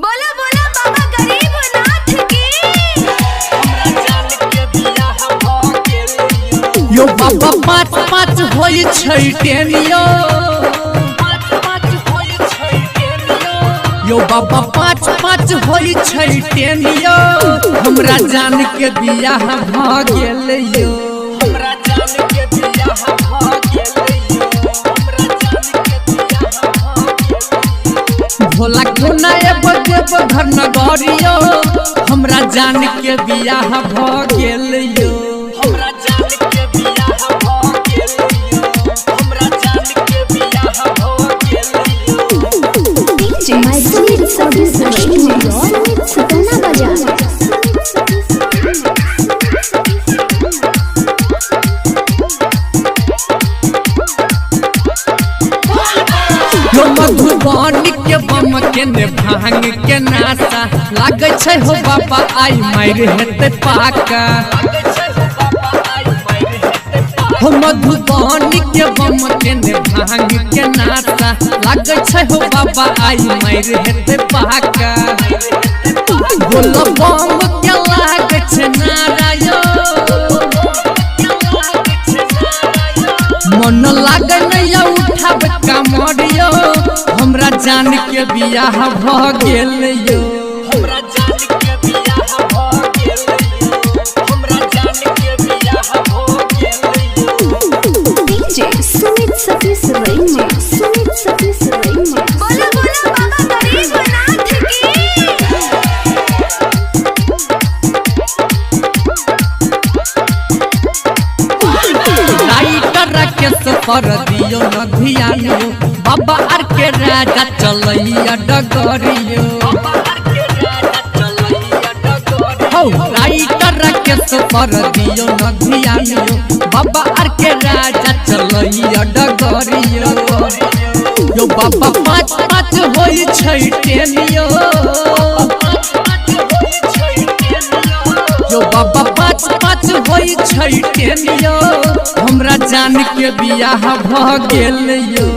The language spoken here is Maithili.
बोला बोला बाबा गरीबनाथ की। यो बाबा पाँच पाँच होइ छै टेन यो। यो बाबा पाँच पाँच होइ छै टेन यो, हमरा जान के बियाह भ गेल यो। हमरा जान के बियाह भ गेल यो, हमरा जान के बियाह भ गेल। भोला कोना एब देव घर नगरियो, हमरा जान के बियाह भ गेल यो। हमरा जान के बियाह भ गेल यो, हमरा जान के बियाह भ गेल यो। डीजे मैथिली सर्विस स्टूडियो सुगना बाजार। यो मधुबनी के बम के ने भांग के नासा लागै छै हो बाबा आई मारि हेतै पाका। हो मधुबनी के बम के ने भांग के नासा लागै छै हो बाबा आई मारि हेतै पाका। बोल बम के लागै छै नारायण, मन लागै नहीं उठाब कमरियो, हमरा जान के बियाह भ गेल यो। हमरा जान के बियाह भ गेल यो, हमरा जान के बियाह भ गेल यो। डीजे सुमित सतीश रैमा, सुमित सतीश रैमा। बोला बोला बाबा गरीबनाथ की। राइटर राकेश पर दियो न ध्यान यो, बाबा आर के राजा चलैया डगरियो। हौ राइटर राकेश पर दियो न ध्यान यो, बाबा आर के राजा चलैया डगरियो। यो बाबा पाँच पाँच होइ छै टेन यो। यो बाबा पाँच पाँच होइ छै टेन यो, हमरा जान के बियाह भ गेल यो।